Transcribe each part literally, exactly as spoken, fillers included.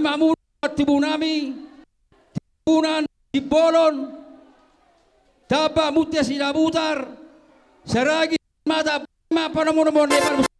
Mamurung tibunami, Tibunan Simbolon, Tambak Munte Sinabutar, Saragi Mata, ma panomunomuan ni parmusik.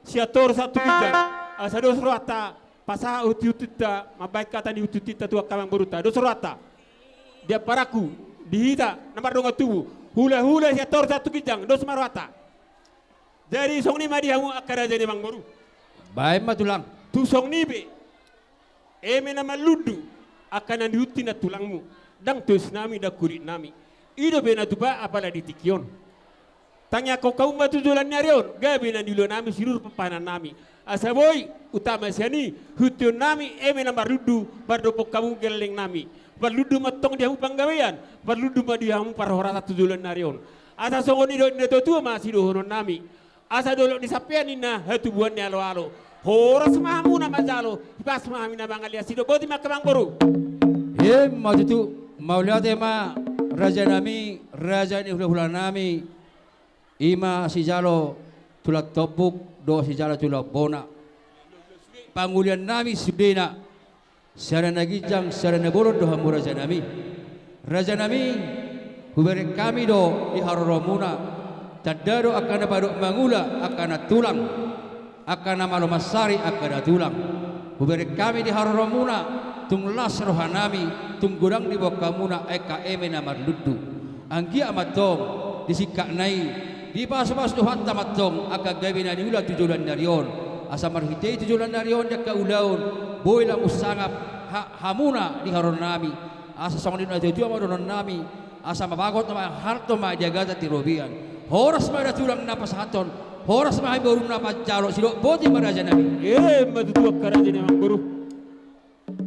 Sian toru sahat tu ginjang, asa dos rohanta pasahat hutihutita, mambahen hata ni hutihutita tu angka amangborunta. Dos rohanta. Di amparanku, di hita na mardongan tubu, hulahula sian toru sahat tu ginjang, dos ma rohanta. Jadi songon i ma di hamu angka raja ni amangboru. Baen ma tulang. Tung songon i pe, eme na marlundu, angka na nihut ni nantulangmu, ndang toisnami, ndang hulitnami. I dope na tupa apala di tingki on. Tangiangkon hamu ma tu joloan ni ari on, gabe na niula nami siluruh parpahanannami. Asa boi, utama sian i, hution nami, eme na marlundu, pardompon hamu gelleng nami. Parlundu ma tong di hamu panggabean, parlundu ma di hamu parhorasan tu joloan ni ari on. Asa songon i dohot ni natuatua ma sidohonon nami. Asa dolok ni sampean ninna hatubuan ni aloalo. Horas ma hamu na manjalo, hipas ma hami na mangaliasi. Dok boti ma angka amangboru. Ima tutu, mauliate ma raja nami, raja ni hulahula nami. Ima sijalo tulang tompuk, dohot sijalo tulang bona. Pangulian nami sudena, sada na ginjang, sada na bolon do hamu raja nami. Raja nami, hubereng hami do di haroramuna, tanda do angka na padok mangula, angka na tulang, angka na malo mansari, angka na tulang. Hubereng hami di haroramuna, tung las roha nami, tung godang diboan hamuna angka eme na marlundu. Anggiat ma tong, di singkatna i, dipasupasu Tuhanta ma tong angka gabe na niula tu joloan ni ari on. Asa marhite i tu joloan ni ari on di angka ulaon, boi lam sangap ha-, hamuna di haroro nami. Asa songon i do na tuatua ma dohonon nami. Asa mabagot ma, halto ma di agatan di robean. Horas ma da tulang na pasahathon, horas ma hami boru na manjalo, sidok boti ma raja nami. Ima tutu angka raja ni amangboru.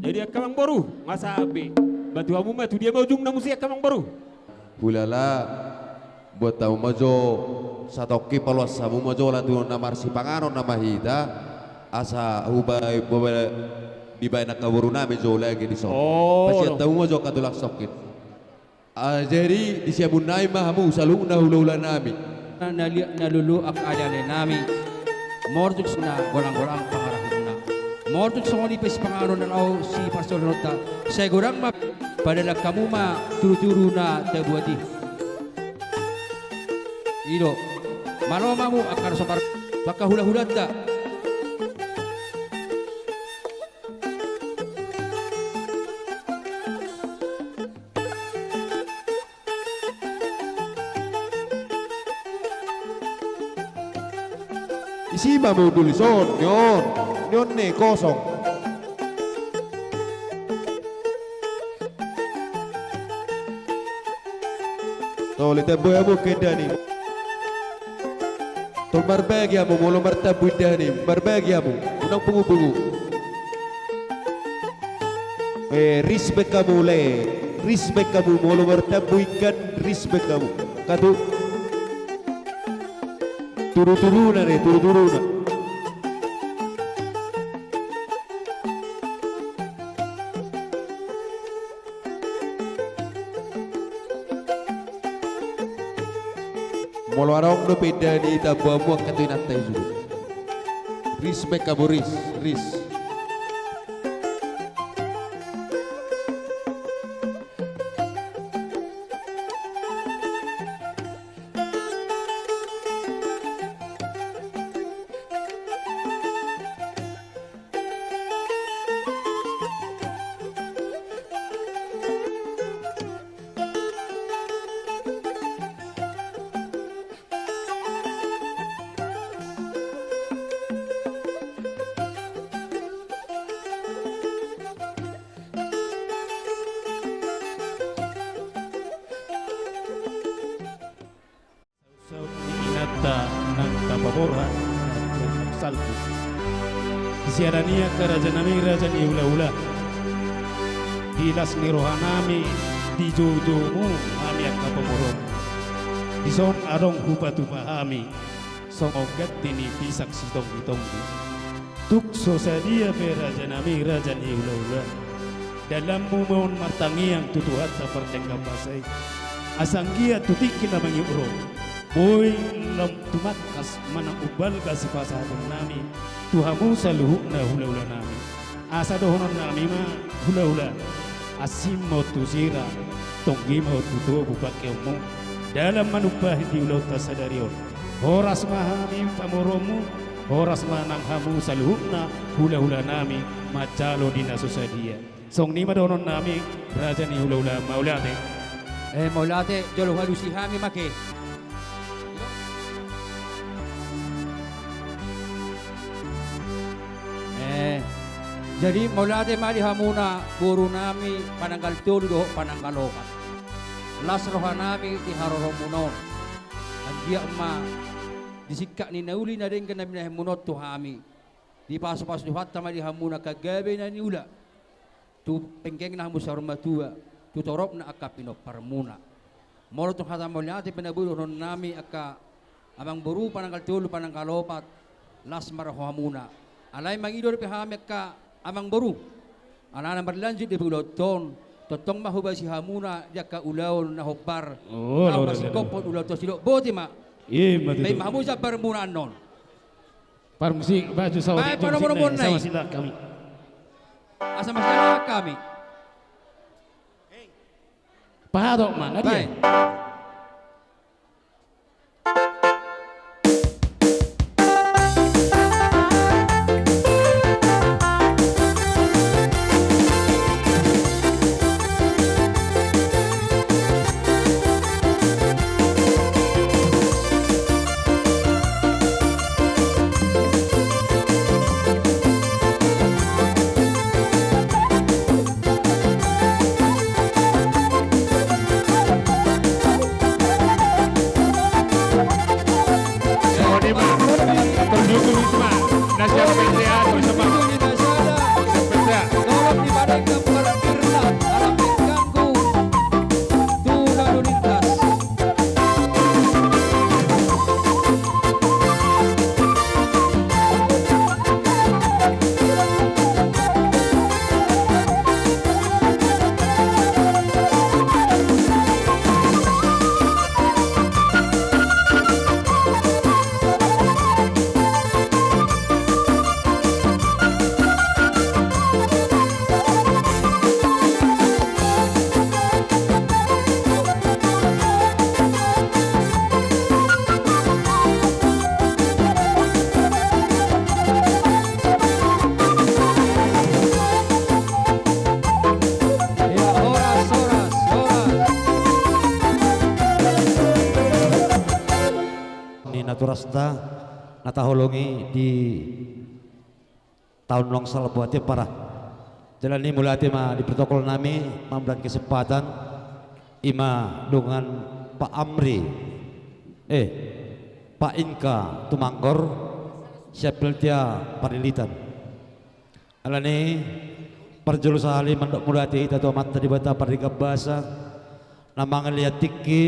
Jadi angka amangboru, nga sahat be. Ba tu hamu ma, tu dia ma ujungna muse angka amangboru? Hulala, buat hamu ma jo, satongkin paloas hamu ma jo, ala tu na marsipanganon nama hita, asa huba-, huba-, dibaen angka boru nami jo lagi dison. Oh. Pasiat hamu ma jo angka tulang songkin. Ah, jadi, di siamun nai ma hamu, saluhutna hulahula nami. Na, na liat na lolo angka aleale nami. Mortuk na golang-golang pangarahutna. Mortuk songon i pe sipanganon na laho siparsaulhononta. Sai godang ma, padalan hamu ma tudu-tudu na tabuat i. I do. Malo ma hamu, angka na so mar-, angka hulahulanta. Isi ma mundul dison, ni on, ni on ne kosong. Tole, tambui hamu angka indahan i. Tol marbagi hamu, molo martambui indahan i, marbagi hamu, unang pungu-pungu. Eh, respect hamu le, respect hamu, molo martambui ingkan, respect hamu. Katu. Tudu-tuduna re, tudu-tuduna. Molo adong dope indahan i, tambu hamu angka tu inanta i sude. Respect hamu, ris, ris. Saut ni inanta nang tapaborhat na salpu. Siala ni i angka raja nami, raja ni hulahula, di las ni roha nami, di joujoumu hami angka pamoruonmu. Dison adong hupatupa hami songon ganti ni pisak sitonggi-tonggi. Tung so sadia pe raja nami, raja ni hulahula, dalanmu ma on martangiang tu Tuhanta pardenggan basa i. Asa anggiat tu tingki na mangihut ro, boi lam tumangkas manang umbalga sipasahaton nami tu hamu saluhutna hulahula nami. Asa dohonon nami ma hulahula, asing ma on tu sira, tonggi ma on tu tobu pangkeonmu, dalan ma numpahi di ulaonta sadari on. Horas ma hami pamoruonmu, Horas ma nang hamu saluhutna hulahulanami manjalo di na so sadia. Songon i ma dohononnami, raja ni hulahula, mauliate. Eh, mauliate, jolo hualusi hami ma ke. Eh, jadi mauliate ma di hamuna borunami pananggal tolu dohot pananggal opat. Las rohanami di haroromuna on. Anggiat ma di singkat ni na uli na denggan na binahenmuna on tu hami, dipasupasu Tuhanta ma di hamuna angka gabe na niula, tu penggengna hamu saur matua, tu toropna angka pinomparmuna. Molo tung hata mauliate pe na boi dohononnami angka amangboru pananggal tolu pananggal opat, las ma rohamuna. Alai mangido dope hami angka amangboru, alana marlanjut dope ulaonta on, tongtong ma hubasi hamuna di angka ulaon na hombar. Oh, na luar biasa. Pasingkophon ulaonta on, sidok boti ma. Ima tutu. Baen ma hamu jambarmuna annon. Parmusik, baju saotik, baen panomunomuon nai. Sama sila kami. Asa masiala hami. Pahato ma, na dia? Baen. Terjun ke wisma. Nasihat P T A, terus apa? P T A. Tolong dipadengkan parkirna, ala mengganggu tu lalu lintas. Ia, horas, horas, horas. Ni natorasta na taholongi di taon naung salpu, ate, ampara. Jala ni mauliate ma di protokol nami, mamberikan kesempatan, ima dongan Pak Amri, eh, Pak Inka Tumanggor, sian P L T A Parlilitan. Alani i, parjolo sahali mandok mauliate hita tu Amanta Debata Pardigambasa, na mangalehon tingki,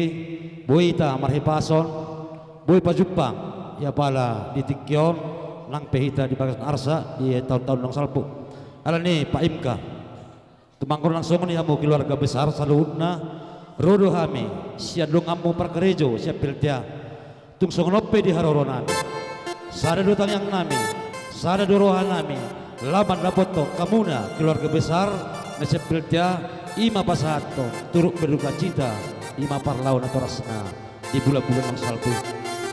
boi hita marhipason, boi pajumpang, ia pala di tingki on, nang pe hita di bagasan arsa, di taon-taon naung salpu. Alani i, Pak Inka Tumanggor, nang songon i hamu keluarga besar saluhutna, ro do hami, sian donganmu parkarejo, sian P L T A. Tung songon on pe di haroro nami. Sada do tangiang nami, sada do roha nami, laho mandapothon hamuna keluarga besar na sian P L T A, ima pasahathon turut berdukacita, ima parlaho natorasna di bulan-bulan naung salpu.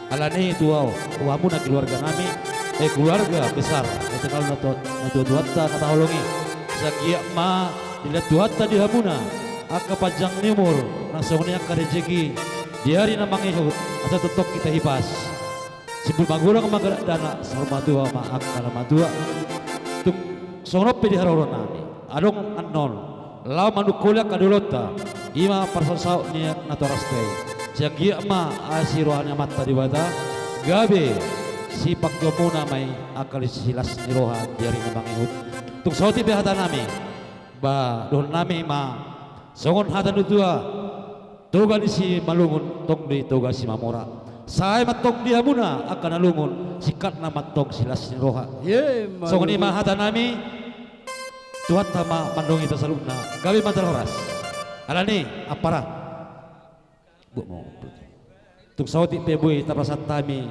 Alani i tu ahu, tu hamuna keluarga nami, eh, keluarga besar, eh, taringot tu, tu, tu, tu hata na taholongi. Sai anggiat ma dilehon Tuhanta di hamuna angka panjang ni umur, nang songon i angka rejeki di ari na mangihut, asa tongtong hita hipas. Simpul magodang ma dakdanak, saur matua ma angka na matua. Tung songon on pe di haroro nami, adong annon laho manungkoli angka dolonta, ima parsautsaut ni natorasta i. Sai anggiat ma asi roha ni Amanta Debata, gabe sipangkeonmuna ma i angka silas ni roha di ari na mangihut. Tung saotik pe hata nami. Ba, dohonon nami ma songon hata ni na tua: Toga ni Simalungun, tong do i toga Simamora. Sae ma tong di hamuna angka na lungun, singkatna ma tong silas ni roha. Songon i ma hata nami, Tuhanta ma mandongani hita saluhutna. Gabe ma jala horas. Alani i, ampara. Buat mo. Tung saotik pe boi tapasahat hami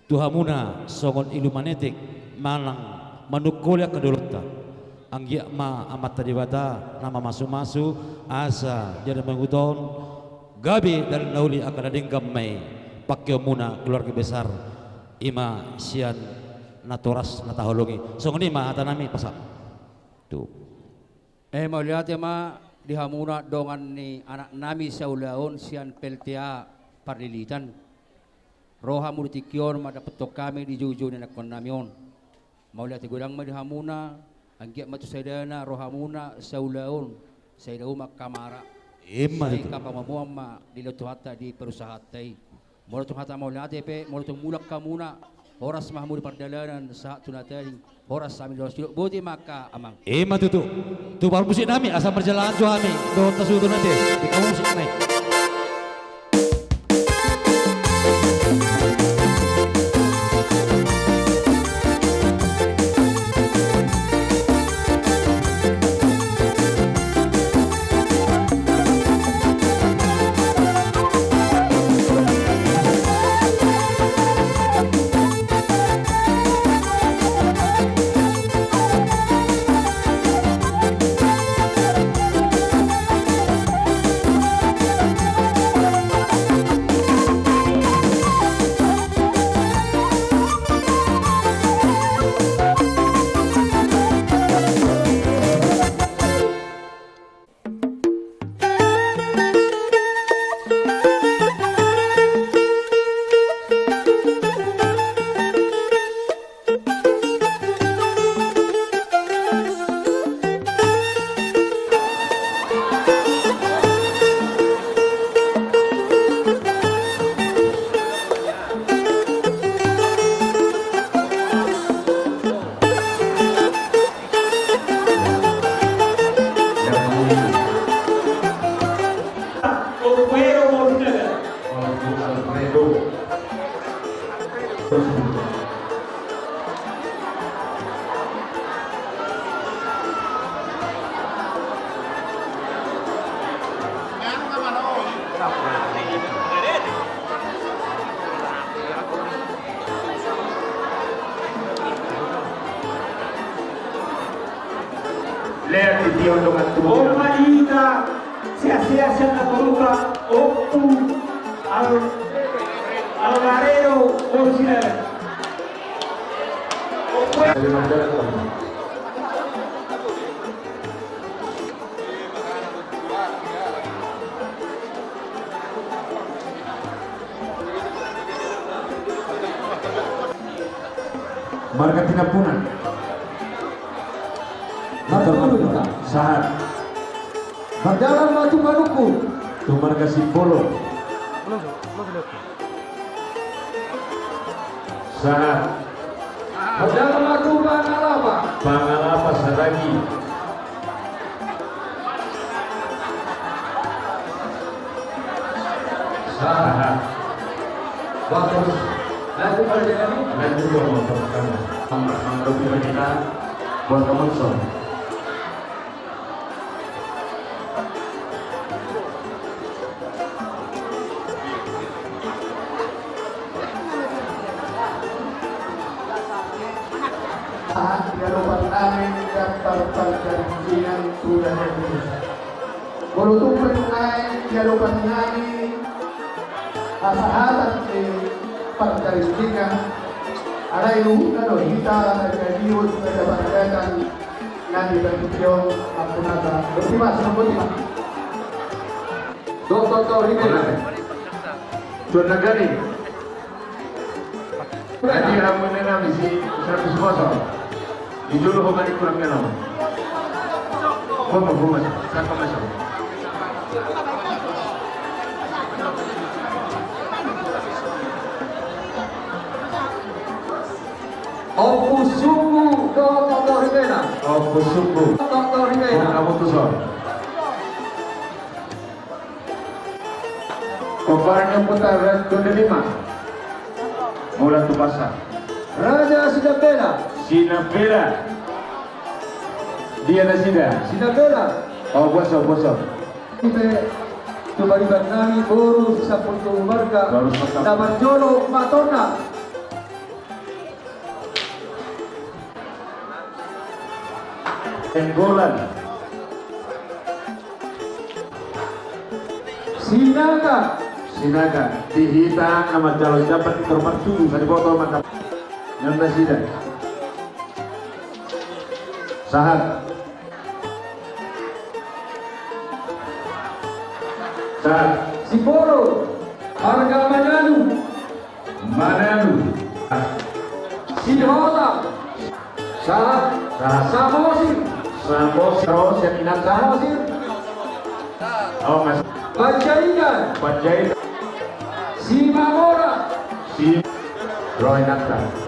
tu hamuna songon ilu manetek manang manungkoli angka dolonta. Anggiat ma Amanta Debata na mamasumasu asa di ari na mangihut on gabe dalan na uli angka na denggan ma i pangkeonmuna keluarga besar Ima sian natoras na taholongi. Songon i ma hata nami, pasahat. Tu. Eh, mauliate ma di hamuna dongan ni anak nami saulaon sian P L T A Parlilitan. Ro hamu di tingki on mandapothon hami di joujou ni anakkon nami on. Mauliate godang ma di hamuna, anggiat ma tu saidana rohamuna saulaon, sai dao ma angka mara. Ima tutu. Sai angka pamomuan ma dilehon Tuhanta di parusahanta i. Molo tung hata mauliate pe, molo tung mulak hamuna, horas ma hamu di pardalanan sahat tu na tading, horas hami di horas, sidok boti ma angka amang. Ima tutu. Tu parmusik nami, asa marjalangan jo hami dohot hasuhuton nami di parmusik nami. Lean di tion dongan tu. Oma ita, sehat-sehat sian na toruka, Ompu Al-, Alvarado Orsina. Ompu. Marga Tinampunan. Marga Tinampunan. Sahat. Mardalan ma tu panungkun. Tu marga Simbolon. Sahat. Mardalan ma tu Pangalapa. Pangalapa, sahat lagi. Sahat. Bagus. Lanjut, Pak Jendral. Lanjut, Pak Jendral. Sama, sama, kita buat sponsor. Sahat di adopan nami daftar parjanjian sudah habis. Molo tung pe nuaeng di adopan nami hasahatan ni parjanjian, alai luhutna do hita na jadi on, na dapat datang. Nami bagi pion, aku nata. Boti mas, boti mas. Doktor Tori Mela. Tuan Nagari. Jadi, ramu ini nami si seratus kosong. Di dulu ho mani kurang melo. Ho mas, ho mas. Saka mas. Ompu Sunggu dohot Tori Mela. Ompu Sunggu. Dohot Tori Mela. Ompu Sunggu. Komparnya putar Raja Gondelima. Mula tu pasar. Raja Sinambela. Sinambela. Dia nasida. Sinambela. Oh, boso, boso. Ipe tu pariban nami boru sampulu tolu marga. Boru sampulu tolu. Na marjolo Matona. Enggolan. Sinaga. Sinaga. Di hita na manjalo jabat di terpartudu sari botol mata. Nasida. Sahat. Sahat. Siporo. Marga Manalu. Manalu. Sihota. Sahat. Sahat. Samosir. Samosir. Samosir. Samosir. Oh, Mas. Panjaitan. Panjaitan. Simamora. Si. Roy Nata.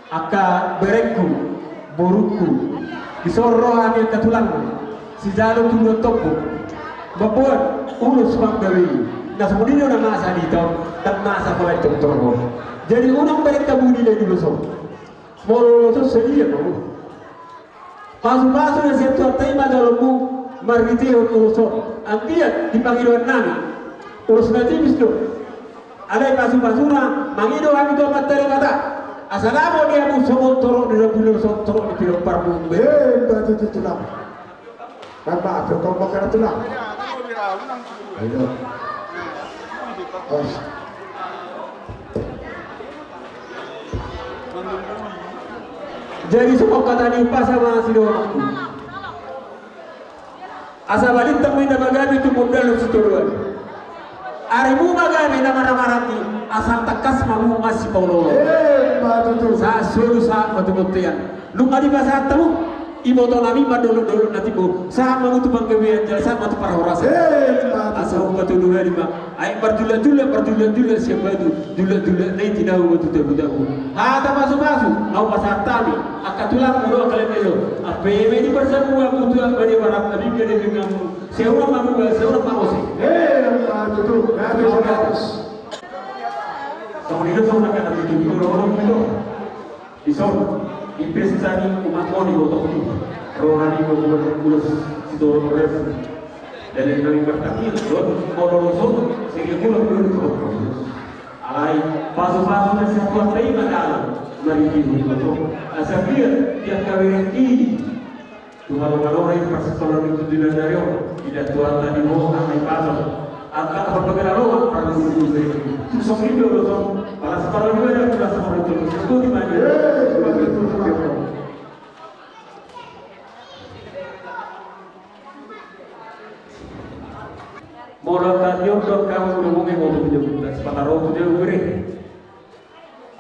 Angka berengku, borungku, dison ro hami angka tulang, sijalo tuduhon tompu, mamboan ulos panggabean, na songon i do na masa di hita on, na masa pala di tontor on. Jadi unang bereng hamu dilehon ulos on. Molo ulos on sadia do. Pasupasu na sian Tuhanta i ma jaloonmu marhitehon ulos on. Anggiat di pangidoan nami, ulos na tipis do. Alai pasupasuna mangido hami tu Amanta Debata. Asa dapot di hamu songon torop ni rambu ni ulos on, torop ni pinomparmu. Eh, batu tutulang. Kan maaf, kau makan tulang. Ayo. Os. Jadi songon hata ni umpasa ma sidohononku. Asa balintang ma i na magabe tu mondalhon sitodoan. Arimu magabe na marhamaranggi, asa tangkas ma hamu masipaoloolo. Eh, ma tutu. Sahat solu sahat ma tu bontean. Nunga dipasahat hamu, iboto nami ma dolok-dolok na timbo, sahat ma hamu tu panggabean jala sahat ma tu parhorasan. Eh, ma tutu. Asa hupatudu hami ma, aek marjulak-julak, marjulak-julak sian batu, julak-julak na i tinahu ma tu tabu-tabu. Hata pasupasu na hupasahat hami, angka tulangmu do angka lelengku. Ampe ma i dipasahat hamu tu angka di barat, abing ma di bingamu. Sai unang ma muba, sai unang ma mose. Eh, ma tutu. Gabe. Songon i do songon angka na tutu, tutu, tutu, tutu. Dison, di pesta ni umat on, ibotoku, ro hami mamboan ulos sitorop refu. Dari nami martangiang, dohot molo ulos on, Alai pasu-pasu na sian Tuhanta i ma dalan maridi hujung. Asa biar di angka bereng i tu malo-malo na i parsikola ni tujuan na ro. Ida Tuhanta di ho angka i pasu angka apa bagala lo angka tujuan na ro. Tung songon i do ulos on. Palas paroli ma da, palas paroli ma da. Songon i ma da. Molo tadi on do kamu udah mau ngomong di dalam tas pataro tu dia bere.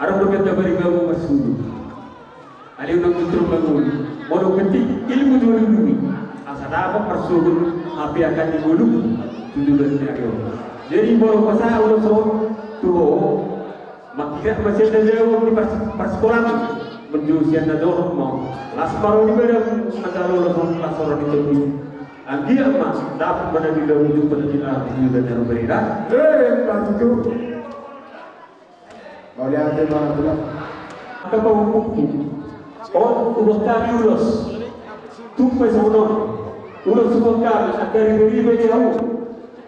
Arung do kita beri kamu masuk. Ali udah betul bangun. Molo ketik ilmu tu dulu. Asa dapat masuk. Api akan digulung. Tujuan dari. Jadi molo pas udah so tuh. Mangkirap ma sian na jago di pars-, parsikolaan. Manjou sian na jorok ma. Las ma ro di badan, na jalo las ma, las ma ro di tondi. Anggiat ma dapot ma na di dalam ujung pada di dalam ujung dan dalam berita. Eh, bantu. Mauliate ma tulang. Angka pahompu. On, ulos tadi ulos. Tung pe songon on. Ulos songon on, angka riberibe di au.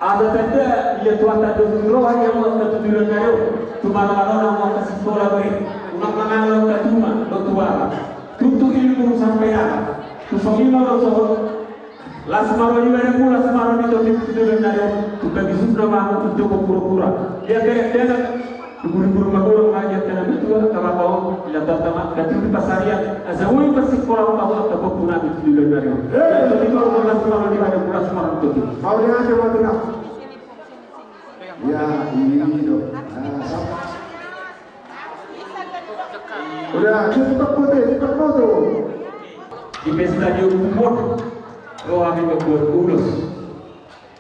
Asa tanda ia Tuhanta do tu roha ia muat na tu diri na ro. Tu malo-malo na muat na sikola be. Unang mangalang ka tuma do tuara. Tutu ilmu sampai apa. Tu songon i ma ulos on. Las ma ro di badanmu, las ma ro di tondi tu diri na ro. Tu pagi sukna ma aku tu pura-pura. Ia kaya-kaya. Guru-guru maguru ma ia tena mitua, tama paon, ila tama, kati di pasarian, asa ui pasikola ma paon, tama puna di tujuan dari. Eh, tadi kalau kelas malam di mana kelas malam tu. Mau dia aja waktu nak. Ya, ini do. Nah, sap-, udah, cepat foto, cepat foto. Di pesta di umur, roh kami membuat ulos.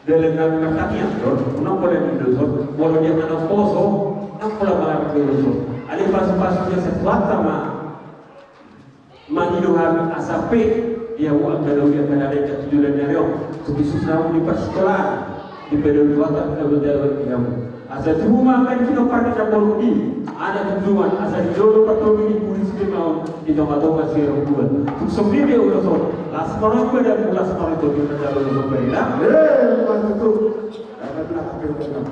Dalan na martangiang do, unang pola di dosa, molo dia manang poso, unang pola manang dosa. Alai pasu-pasu ni Tuhanta ma mangido hami asa pe dia uang gadau dia kada ada tujuan dari om. Suki susah di parsikolaan, di pedal Tuhanta kada ada dia. Asa tuhu ma angka di pinompar ni na bolon i, anak tujuan, asa di jolo partobi ni puri si Jemaon, di tonga-tonga si Erong Bulan. Tuk songon i dia ulos on, las ma ro badan, las ma ro tobi na jalo ulos on badan. Eh, mantap tu. Dapat lah, hampir benar.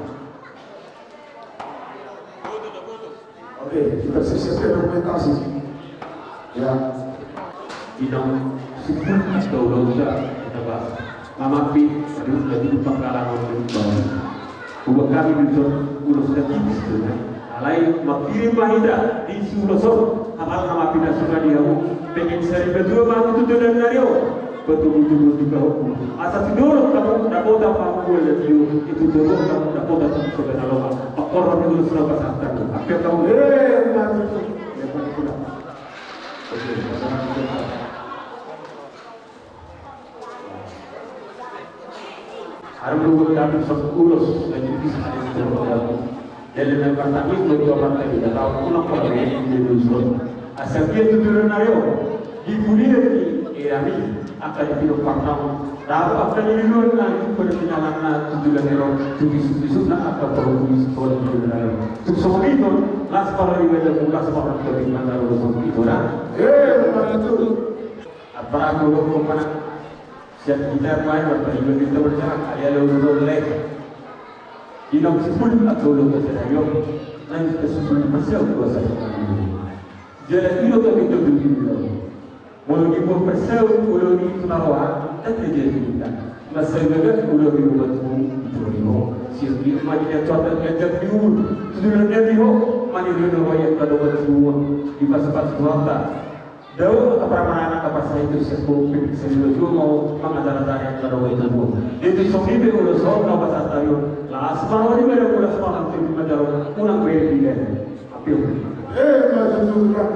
Oke, kita siapkan dokumentasi. Ya. Inang, simpul, atau udah, kita bahas. Mama Pi, aduh, jadi lupa kalangan dulu, Bang. Buat kami, ulos, ulos dan tipis, tuh, kan? Alai, mangkirim ma hita, di si ulos on, hapal nama pindah suka di hamu, pengen sari berdua, Bang, itu tuh dan dari, oh. Betul, betul, betul, betul. Asa tu dolok hamu, dapotan hamu, gue lihat, yuk, itu dolok hamu, dapotan hamu, suka naloma. Pakoron di ulos, sudah pasangkan, hamu. Apa yang kamu, eh, mati, tuh. Ya, mati, tuh. Oke, pasangan kita. Harum ruhut kami satu ulos, dan juga sadis dalam dalam. Jadi, dalam pertama, itu dua partai kita tahu, pulang pada yang di Luzon. Asal dia tujuan ayo, di kuliah di, eh, kami, akan di Luzon partang. Tahu akan di Luzon, nah, itu pada kenalan, nah, tujuan ayo, tujuan, tujuan, nah, akan perlu di sekolah tujuan ayo. Tuk songon i do, las para di beda, las para di beda, las para di beda. Eh, mana tuh? Apa aku lo kemana? Siap kita main, apa juga kita berjalan, kaya lo lo leh. Inang sepuluh atau lo ke sana, yo. Nanti ke sepuluh persen, dua satu. Jalan itu tapi itu dulu. Walau di dua persen, walau di itu nawa, tak terjadi kita. Masa gagal, walau di rumah tuh, itu lo. Siap di rumah dia tuh, ada kerja di rumah. Sudah dia di ho, mani dia rumah yang kada buat semua. Di pas-pas keluar, tak. Dao, apa mana, apa saya itu, saya pun pikir saya dulu, dua mau mengajar-ajar yang kada itu, dua. Itu songon i pe ulos on, na bahasa tayo. Las ma ro di beda, las ma ro di beda, unang beda. Api. Eh, maju dulu, Pak.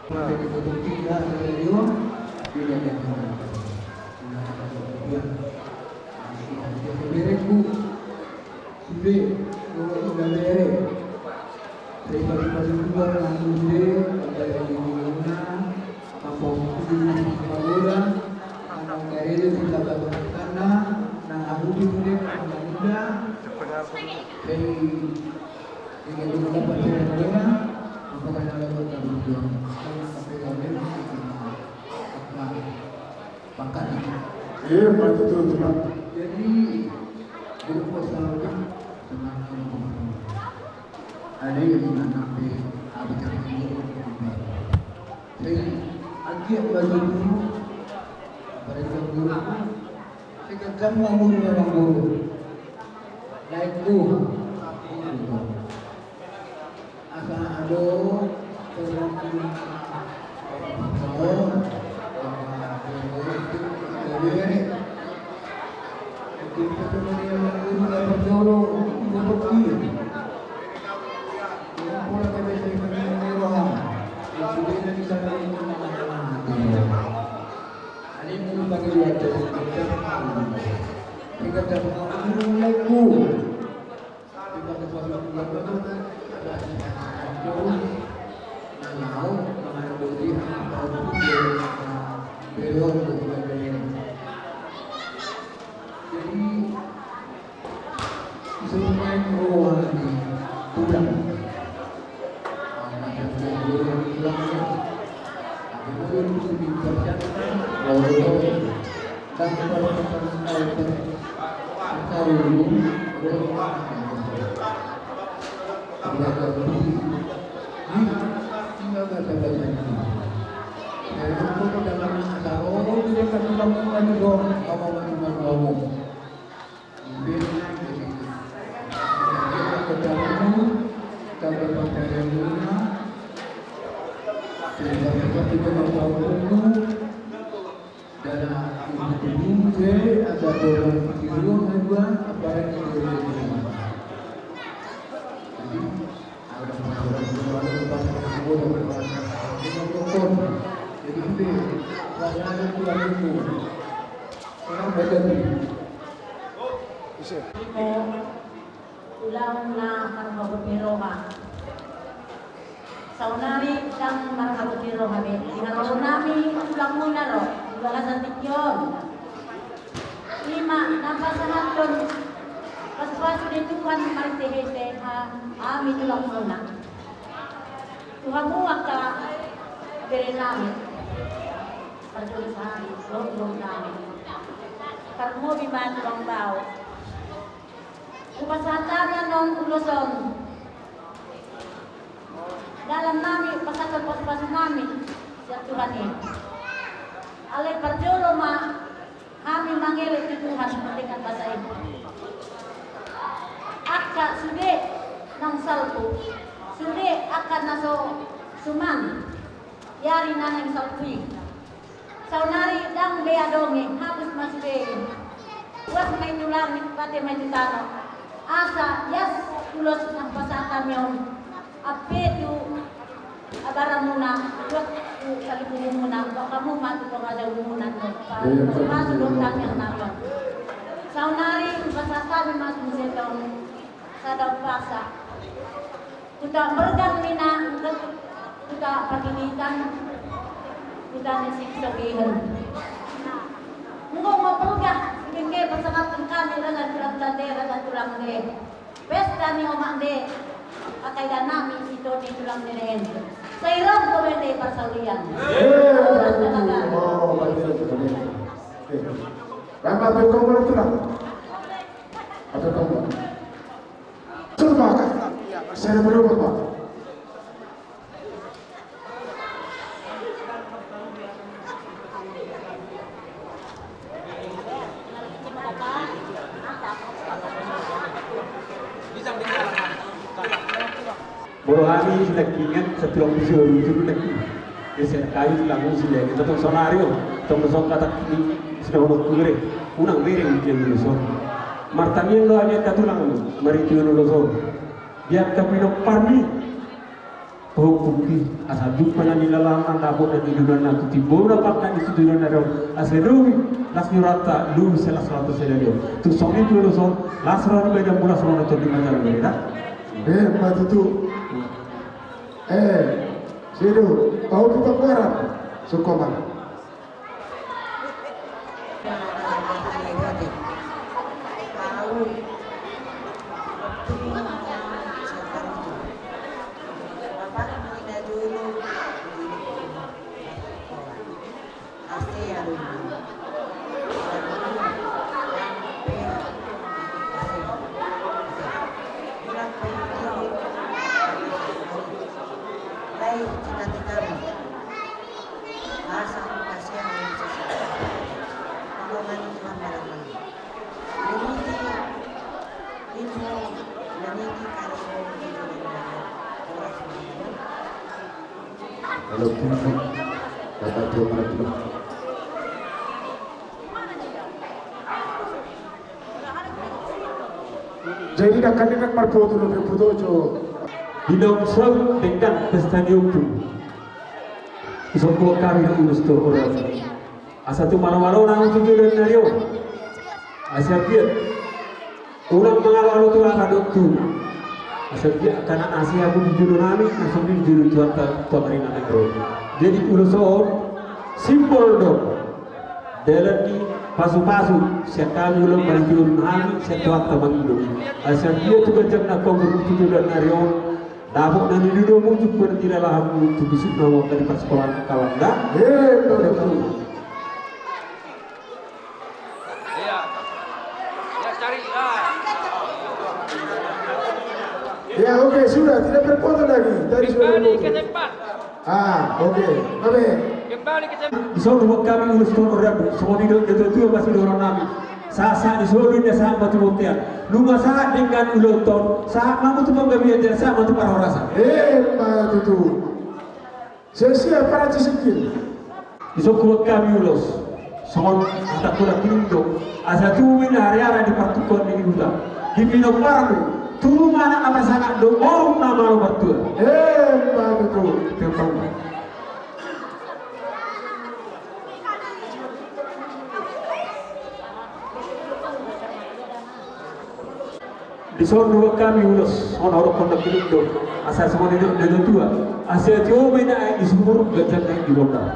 Jadi, betul tidak, ada radio? Tidak ada. Nah, berengku. Sude, dohot inda bere. Sai pasupasu Tuhan nang sude, pabaya di minguna, papoku di pagoda, nang karejo di laga pasupasu nang aguti sude, nang muda. Sai dengan dulu dapat saya mengena, apakah dalam kota berjuang? Sampai kami, apa? Pangkat. Iya, Pak, betul, Pak. Jadi, jadi, Pak, selalu, kan, semangat, ada yang menanam di, ada yang menanam di, saya, agiat baju dulu, apalagi yang dulu, saya kan mau ngurus orang dulu. Naik tuh. Asa adong perlu. Jadi, disuruh main rohani tulang. Tulang na marhabot ni roha. Saonari ndang marhabot ni roha be di haroro nami tulangmuna ro di bagasan tingki on. Ima na pasahathon pasupasu ni Tuhan marhitehite hami tulangmuna. Tu hamu angka bere nami, parjolo sahali, dohot dohot nami. Tarlumobi ma tulang bao. Hupasahat hami annon ulos on. Dalan nami pasahathon pasupasu nami sian Tuhan i. Alai parjolo ma hami mangele tu Tuhan, mardenggan basa i. Angka sude naung salpu, sude angka na so suman di ari na naeng salpu i. Saonari ndang be adong i, hapus ma sude i. Buas ma i tu langit, mate ma i tu tano. Asa ias ulos na hupasahat hami on, ampe tu abaramuna, dohot tu salingkuhonmuna, boan hamu ma tu tonga jaumuna, pasupasu dohot tangiang nami on. Saonari hupasahat hami ma tu muse on sada umpasa. Huta Mergang ninna, huta Pagilitan, huta ni Siksok i. Enggo ma purga, dengke pasahathon hami raja tulang tande, raja tulang de. Pesta ni omak de, angka ida nami ito ni tulang de. Sai ro do be di parsaulian. Baik, Pak, tulang. Apa kau? Coba, Pak. Saya berapa, Pak? Molo hami sinangkingan, satilang bisi baru itu nangkin. Geser kayu langsung sini. Kita tong sonari, oh. Tong sonari kata ini sudah udah kugere. Unang bere ujian dulu son. Martangiang do hami angka tulang, marhite ulos on. Di angka pinomparmi. Hukum i, asa jumpa na nilalaman, dapot na niluluan na tu timbona pangkat di situjuan na dong. Asa rumi, las ni rata, lu selas rata sedari. Tu songi tu ulos on, las roha ni badan bulas roha na tondi majalan beda. Eh, mati tu. Eh, sido, tahu tu pangkaran. Sukoman. Jadi dangkan ni nang marpoto dope putojo. Di naung saut denggan pesta ni ompu, isongkon hami do ulos tu horong. Asa tu malo-malo na tu jolo na rio. Asa biar unang mangalo-alo tu aha do tu. Asa biar kana asi aku di jolo nami, asa di jolo Tuhanta tu marina na ro. Jadi ulos on simbol do dalan ni pasu-pasu, sian hami ulos maritiur hami, sian Tuhanta mangido. Asa biar tu ganjang na kau berbutu tu dan nari on. Dapot na nidudomu tu perdilalahanmu tu bisuk na waka di parsikolaan kawan da. Eh, betul. Ya, oke, sudah, tidak berfoto lagi. Tadi sudah berfoto. Ah, oke. Oke. Di son do hami ulos tu horong, songon i do tu, tu, pasti do horong nami. Sahat-sahat ni solu inda sahat ma tu bontean. Nunga sahat denggan ulaonta on, sahat ma tu panggabean, sahat ma tu parhorasan. Emma tutu. Sia-sia para cisingkil. Isongkon hami ulos. Songon hata hula-hula do. Asa tubu ma hariara di partukkoan ni huta. Di pinomparmu. Tubu ma na pasangan do. Orum na malo martua. Emma tutu. Di son do hami ulos, songon horong na piling do, asa songon i do na tua, asa tio ma na aek di sumur, ganjang na aek di gondang.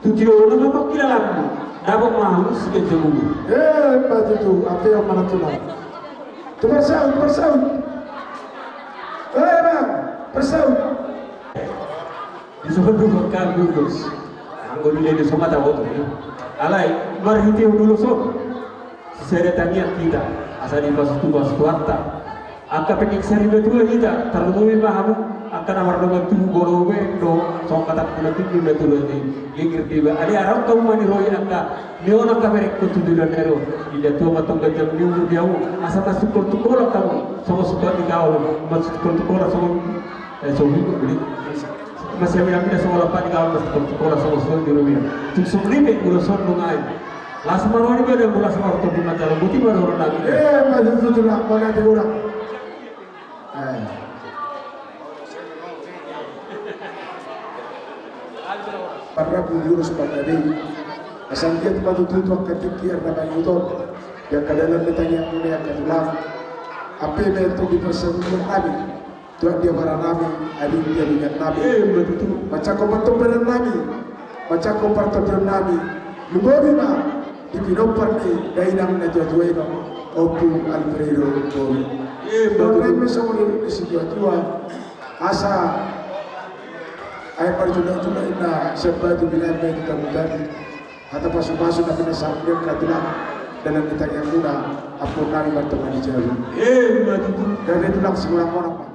Tu tio na ma pangkilalanmu, dapot ma hamu siganjang umur. Eh, patutu, ape yang mana tulang? Tu parsaut, parsaut. Eh, bang, parsaut. Di son do hami ulos. Anggo di lele somata boto ya. Alai marhite ulos on. Sisada tangiang hita asa dipasupasu Tuhanta. Angka pengkeng sarimatua hita tarlumobi ma hamu angka na mardongan tubu, molo bereng do songon hata na tinggi na tulang ni. Gingir tiba adi arang hamu maniroi angka ni on angka bereng ko tu tulang ni on. Inda tua ma tong ganjang ni umur di hamu asa masuk kol tu kola hamu songon suka di gaul masuk kol tu kola songon Eh, so, beli. Masih kami kami dah sekolah apa di kawan masih sekolah sama sekolah di rumah. Tuk sok lima udah son lungai. Las marwani pada bulan sama waktu di majalah putih baru orang lagi. Eh, masih tujuh lah, mana di orang. Eh. Parna pun diurus pakai deh. Asal dia tempat itu tuh angkat tinggi karena banyak itu. Yang kadang-kadang ditanya punya angkat tulang. Apa yang itu diperserukan tadi? Tuhan dia para nami, adin dia dengan nami. Eh, betul. Macam kau betul benar nami. Macam kau partoton nami. Lumobi ma di pinompar ni dainang na tua-tua i do, Ompu Alfredo Bobi. Eh, betul. Songon i ma songon i di si tua-tua. Asa aek parjula-jula inna sebatu binai baik kamutan. Hata pasu-pasu na pinasahat ni angka tulang dalam di tangiangmuna, ampun nami martonga ni jabu. Eh, ma tutu. Gabe tulang simorang-morang ma.